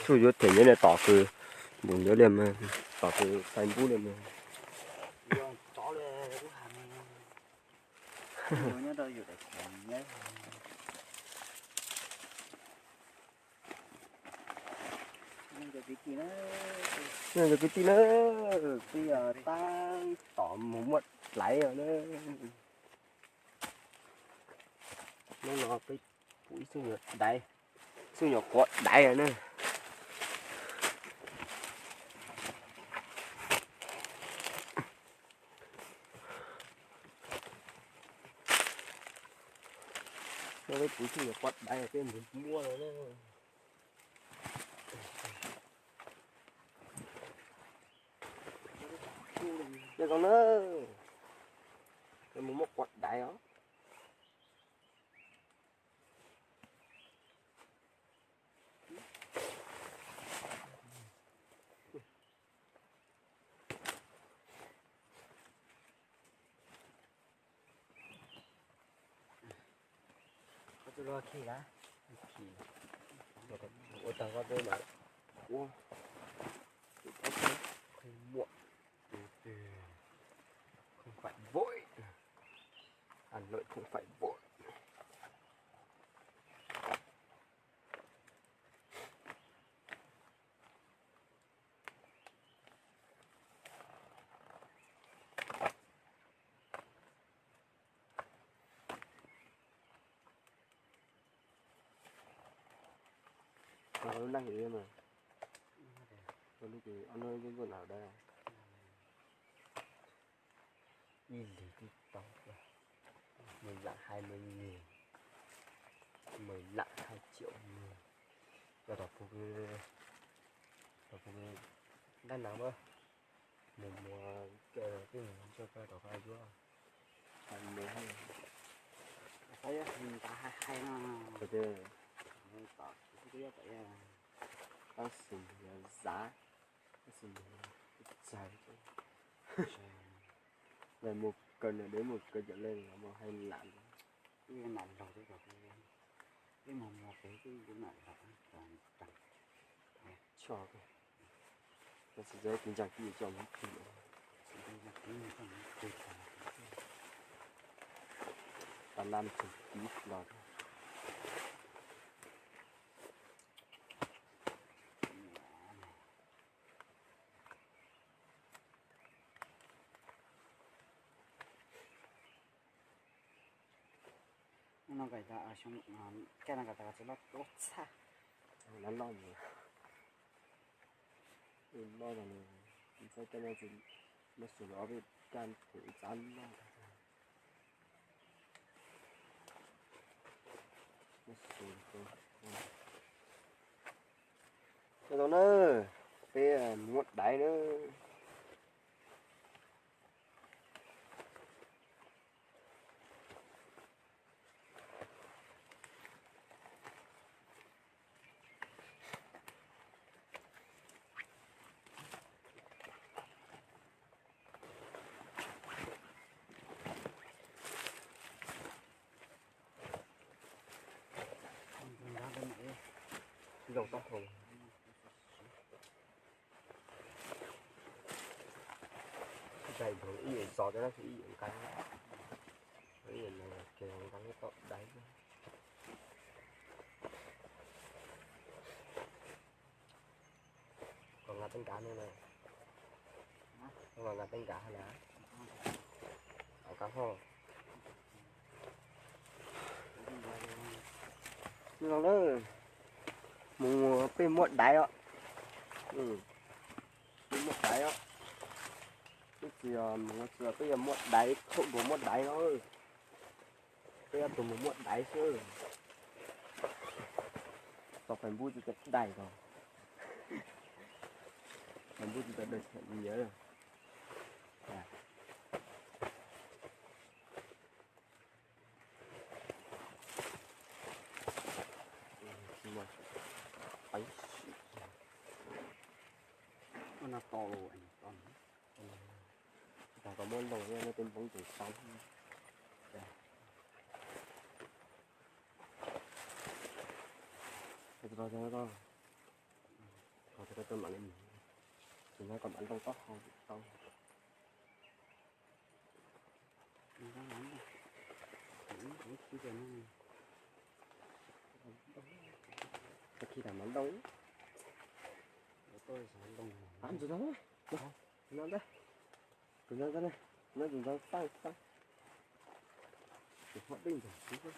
Tsuj yuav them nyob li tom kws npus nyob li mas, tom kws Facebook li mas. Cov kwv tij na, peb tab tom mus muab daiv os na. Hnub no peb pum ib txoj nyuag daiv, txoj nyuag quav daiv na. No peb pum ib txoj nyuag quav daiv peb mus muab no na. Nyob zoo na, peb mus muab quav daiv os. Ua tag koj peb mam ua, muaj, không phải vội, ăn lợi không phải vội. Lub neej li mas, lub ces ob hnub ntuj ntuj nag da, ib lig twb tau, mười lạng hai mươi nghìn, mười lạng hai triệu nghìn. Yog tom pug, tom pug Đà Nẵng mas, mus muag kawg, twb mus ntsoj kawg tom qab yuav. Tab sis yog zav, tab sis mus kawg nws dev mus kawg cov le los mas hais lam, lam los, peb mus muag pem twb yuav lam los, tso, tab sis tus ntsa kib coj mus twg, tas laj mus tseem kib los. No, koj no tsis loj tuaj txhaj, loj loj, loj, no tsis loj, ob peb kab theem txav loj. Nyob zoo na, peb muab daiv na. Zoo taub hau. Ib yam zos tab sis ib yam nqeeb, ib yam no ces nqeeb tau daiv. Koj nqa teeb nkav no na, koj nqa teeb nkav hab na, koj ho. Zoo na, mus peb muab daiv os, peb muab daiv os, peb tsis yog mus tsis, peb yog muab daiv, khaub dua muab daiv no. Peb ob tug mus muab daiv xwb. Tau Facebook tsis tau daim ko, Facebook tsis tau daim thiab li yawg. Tag koj muab loo no tej npoob tes saib. Tau, tau, tau. Tau, tau, tau, mam li mus. Tus no kom mam ntoo taub hau tau. Tau khi tau mam ntoo. Ab, ntxuav ntxuav, tus no ntag, tus no ntag, tus no tus ntxoov tag tag, tus huab dej ntxoov xwb.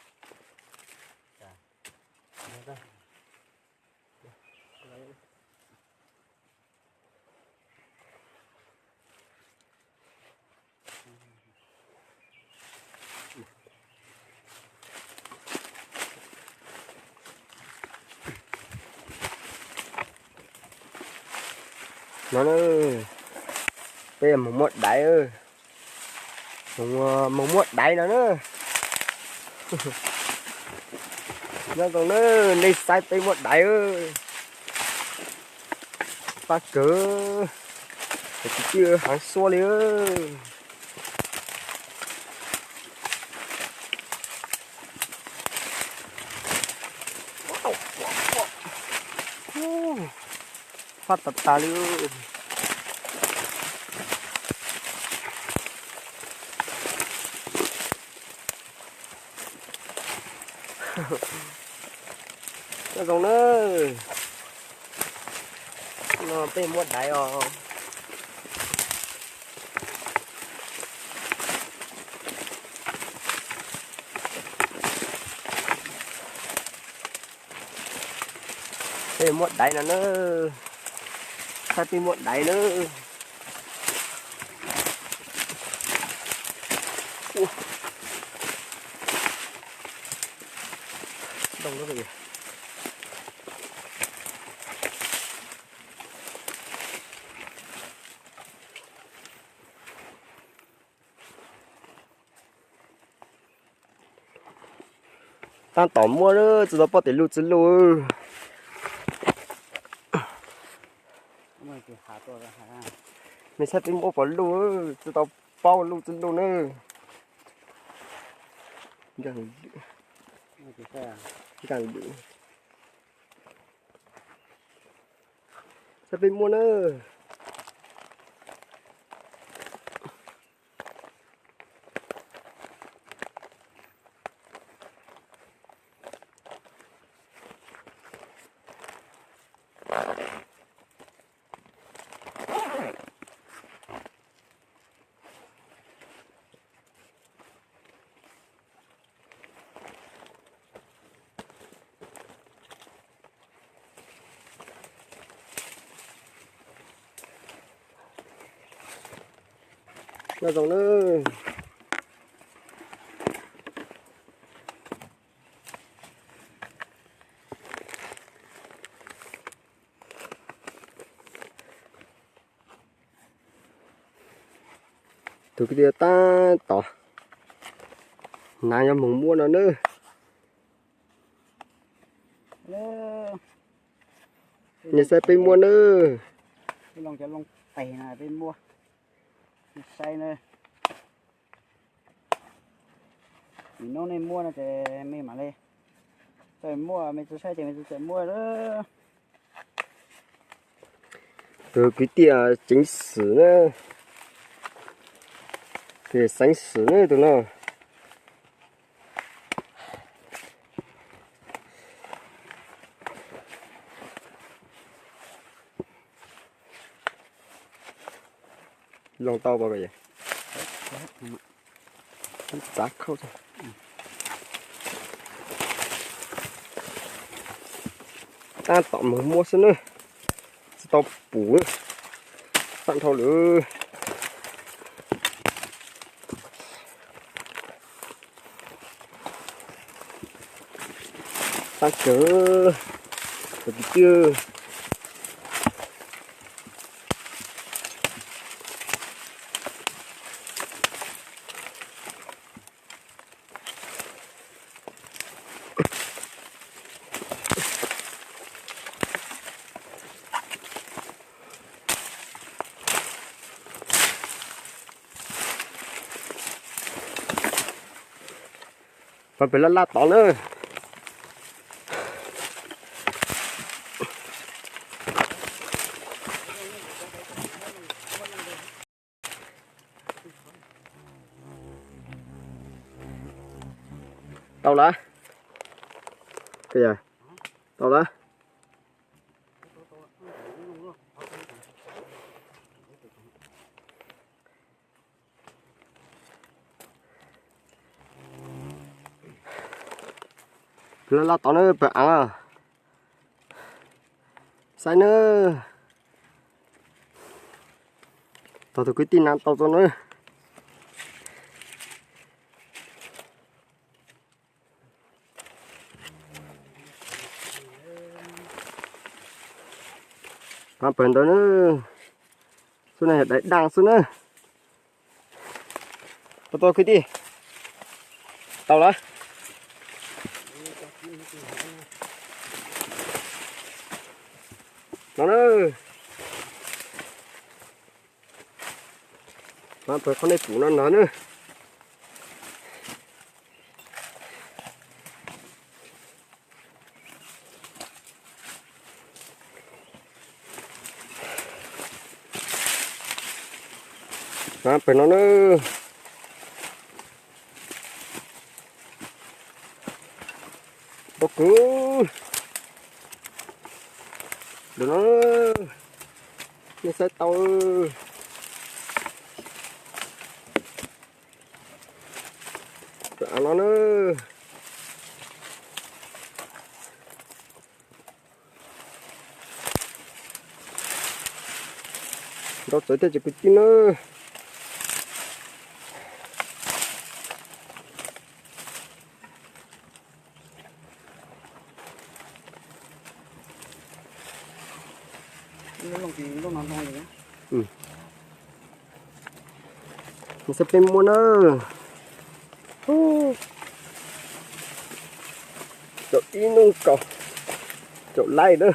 No na, peb mus muab daiv, mus, mus muab daiv no na. Nyob zoo na, nej saib peb muab daiv. Pab kawg, tus kwv tij heev suab li. Fab tas tas li. Nyob zoo na, no peb muab daiv os. Peb muab daiv no na, saib peb muab daiv na. Ntoo lawm. Tab tom muab na, tsis tau paub tias luj tsis luj. Nej saib peb muab puas luj, tsis tau paub luj tsis luj na. Nkees lwm. Saib peb muab na. Nyob zoo na. Tus kwv tij tab tom hnav yuav mus muab no nawb. Nej saib peb muab nawb. Peb loo cov loo tes no peb muab, nej saib nawb. Nim no nej muab no ces me mam li txawj muaj, me tsis saib ces me tsis txawj muaj lawm. Tus kwv tij Ceev Xwm na, tus Xeev Xwm na tus no. Loo tau pom, txav khauj. Tab tom mus muab xwb na, tsis tau pum, tag nrho lawm. Tag kawg, tus kwv tij. Pab pem laj laj tod na. Tau lawm. Tau lawm. Loj loj tod na, pawg aav. Saib na. Tau tus kwv tij na tau tau na. Pawg ntawd na, xub na yog dai daj xwb na. Tau tau kwv tij. Tau lawm. No na. Pawg qhov nej pum no no na. Pawg no na. Tau kwv. Lwm no, nej saib tau. Pawg aav no na. Ntau txawv thiab ces kwv tij na. Xab peb muab na. Caum ib nub kaum, caum laib na.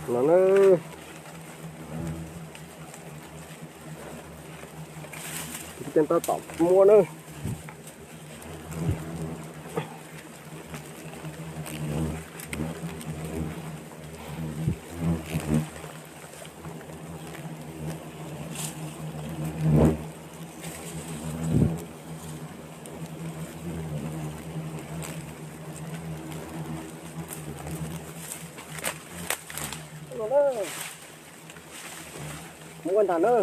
Los na, tab tom muab na. Muab ntag na.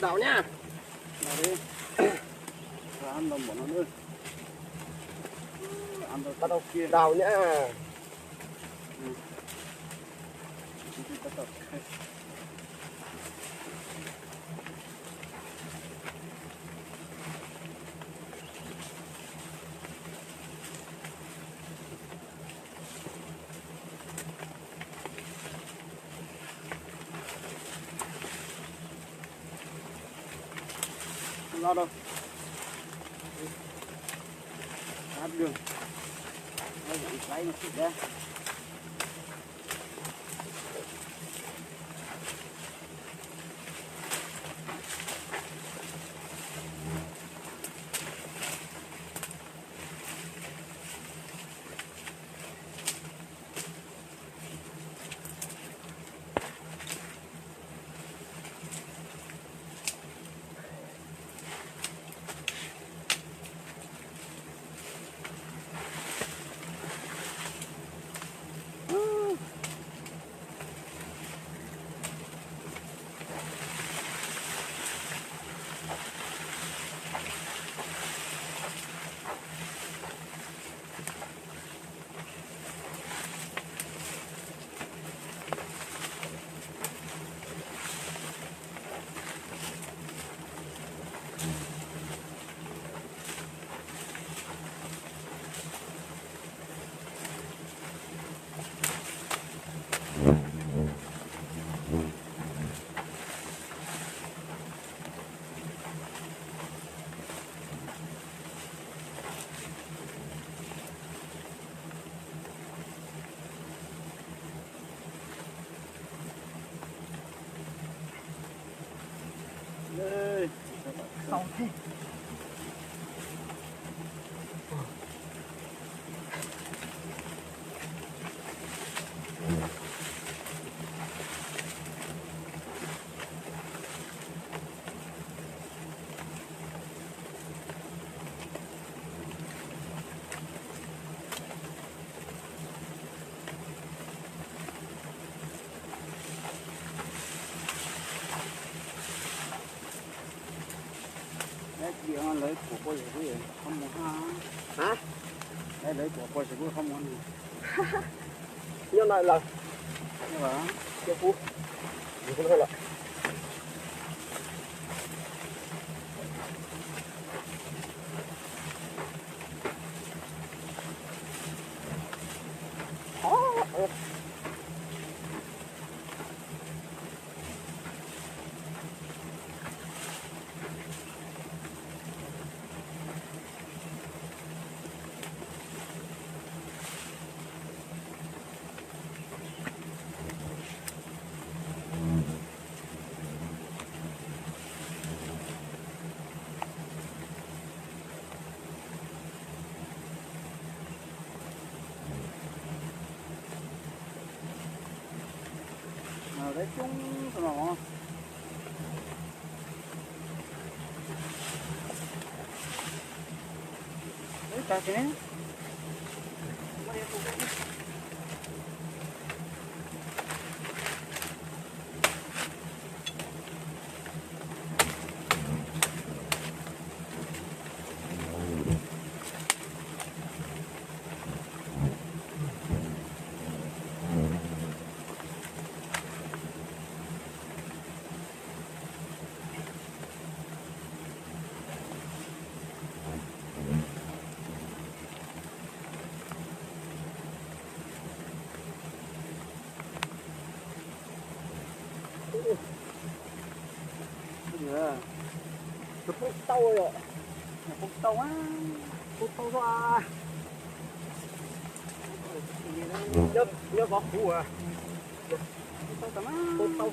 Đào nha. Daus na. Los rau. Áp đường. Nó vẫn xoáy một chút đấy. Lawv kuam pua ces kuj qhov muag. Hab? Lawv kuam pua ces kuj qhov muag. Nyob no lawm. Nyob kuv. Kuv lawm. Lawv coob no. Poob tau, poob tau, poob tau. Nyob, nyob vov qhuv, poob tau.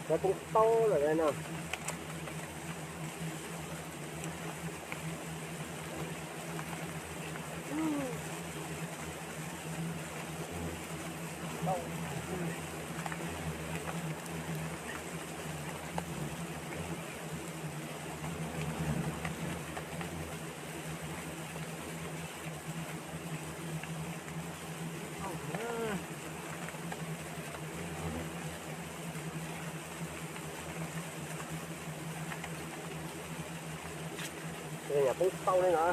Cov poob tau lawm no. Poob tau li no.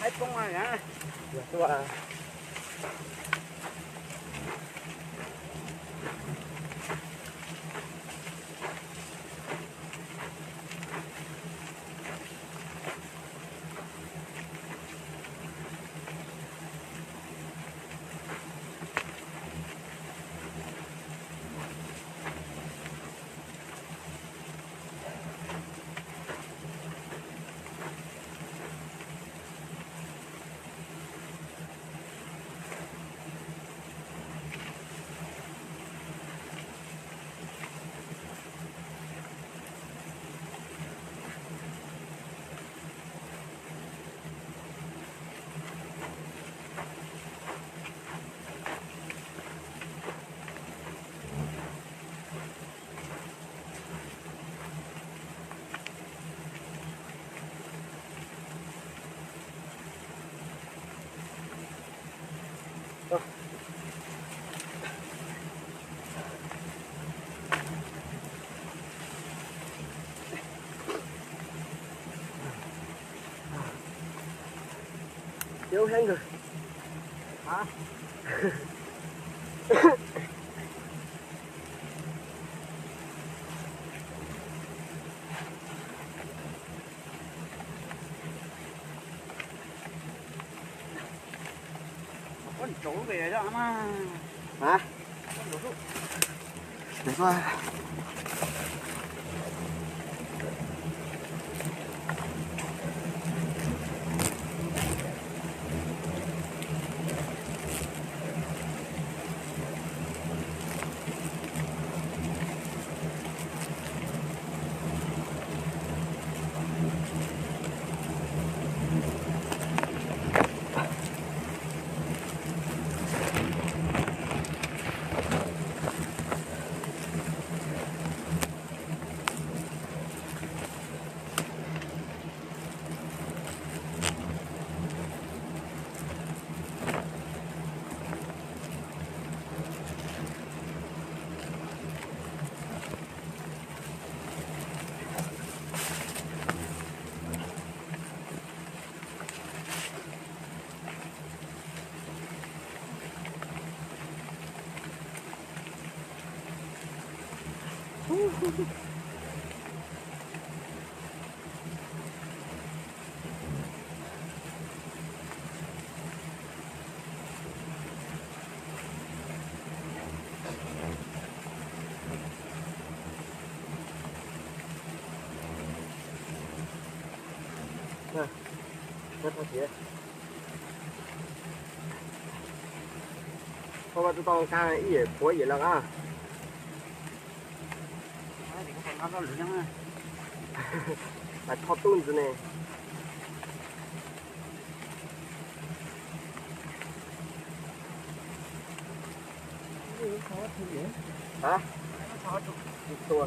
Haib poob na. Tiav heev kawg. Koj mas tus tau nqa ib yam puav yam los a. Mas tho tub ntxiv ne. Hab, tua.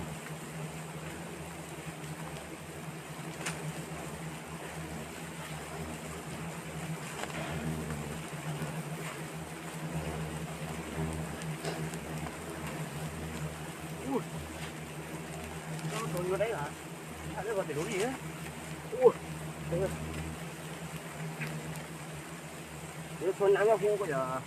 Ua, txhua nam nyob hu ko yog.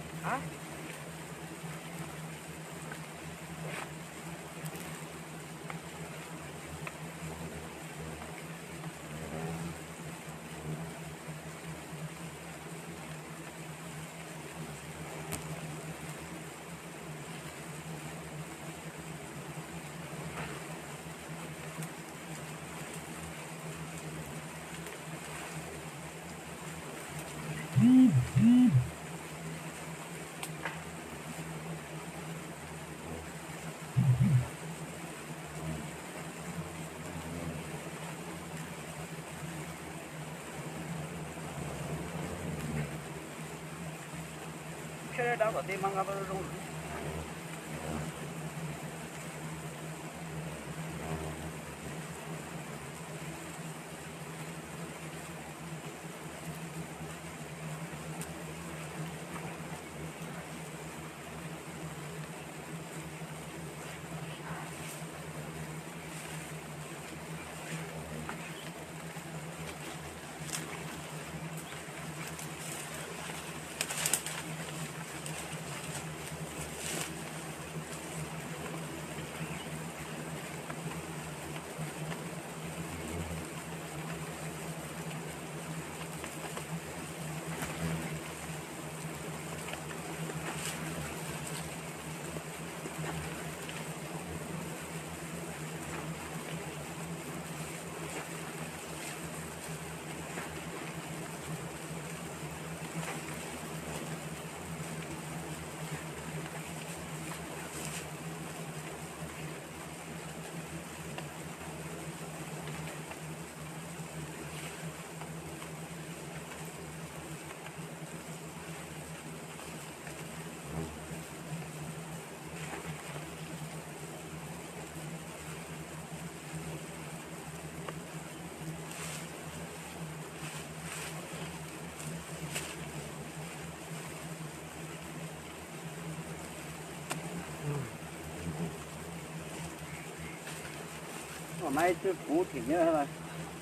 Maiv twb kuv thim nyob lawm.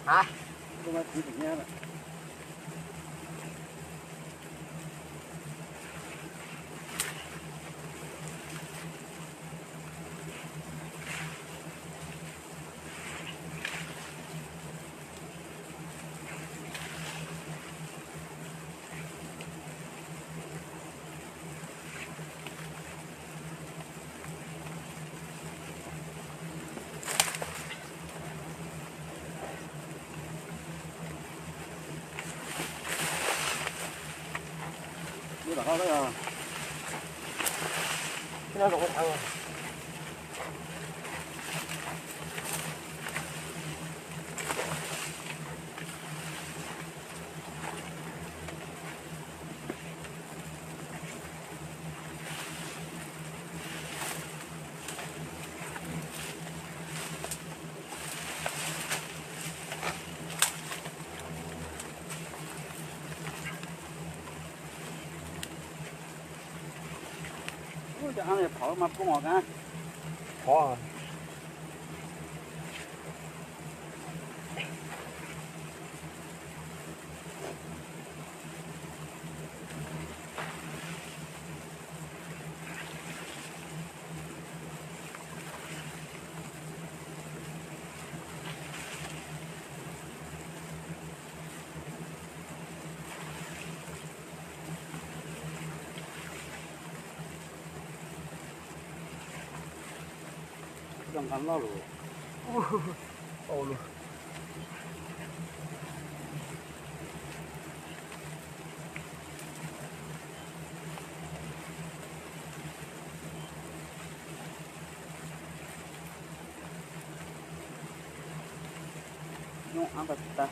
Hab, kuv thim nyob lawm. Cov av phov mas poob os kab. Phov. Nqa loj lus. Tau lus. Nyob ab npaj tsis tag.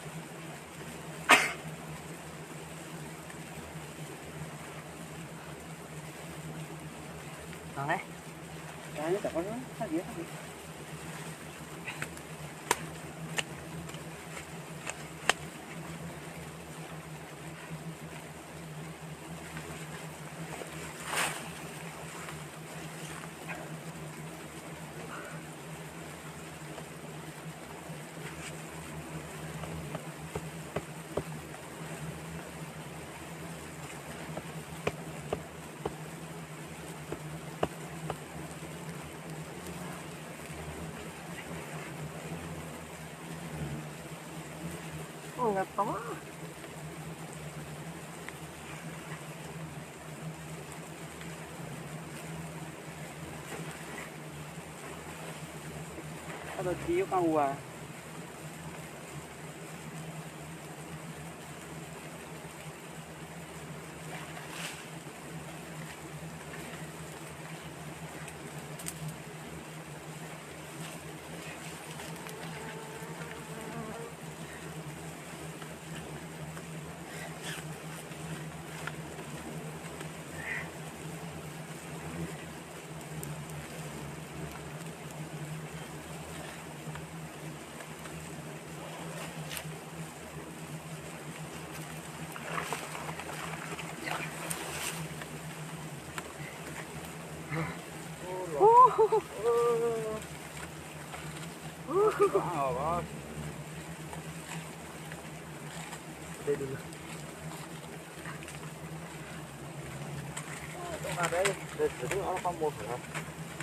Tau tib ua.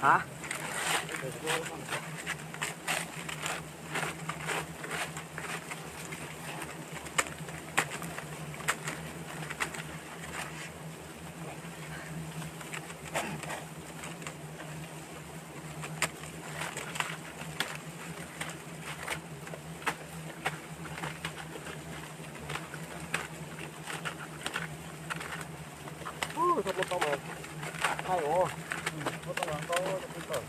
Hả? Ub, tau muaj tau mas thaij os. Muaj tau mas tau tau.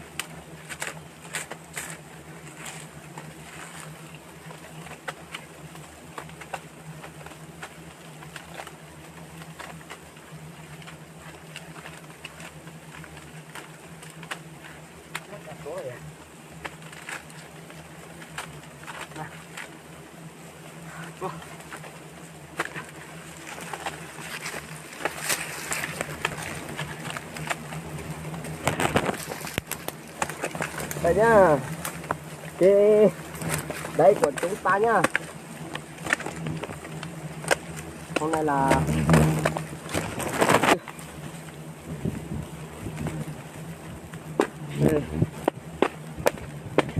Đây nhá. Cái đấy của chúng ta nhá. Hôm nay là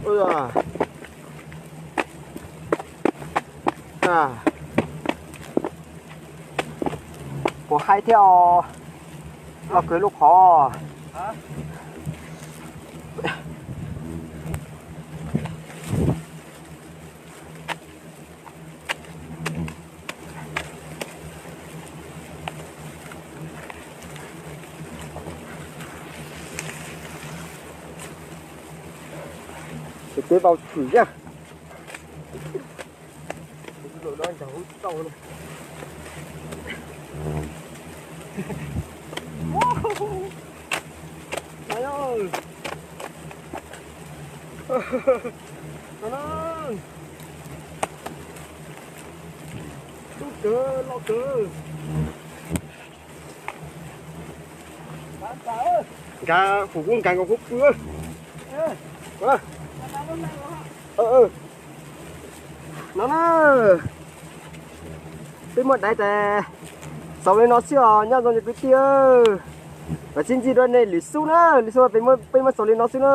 Ui da. À. Ua haib thiab os. Loj kawg lub qhov. Ces peb vau tshwm yag. Nkag, kuv kuj nkag nkaus kuv pw. No na, peb muaj daiv tas xaus li no xwb os, nyob zoo cov kwv tij. Vam thiab ntxim ntxig rau nej lwm xub na, lwm xub peb muab xaus li no xwb na.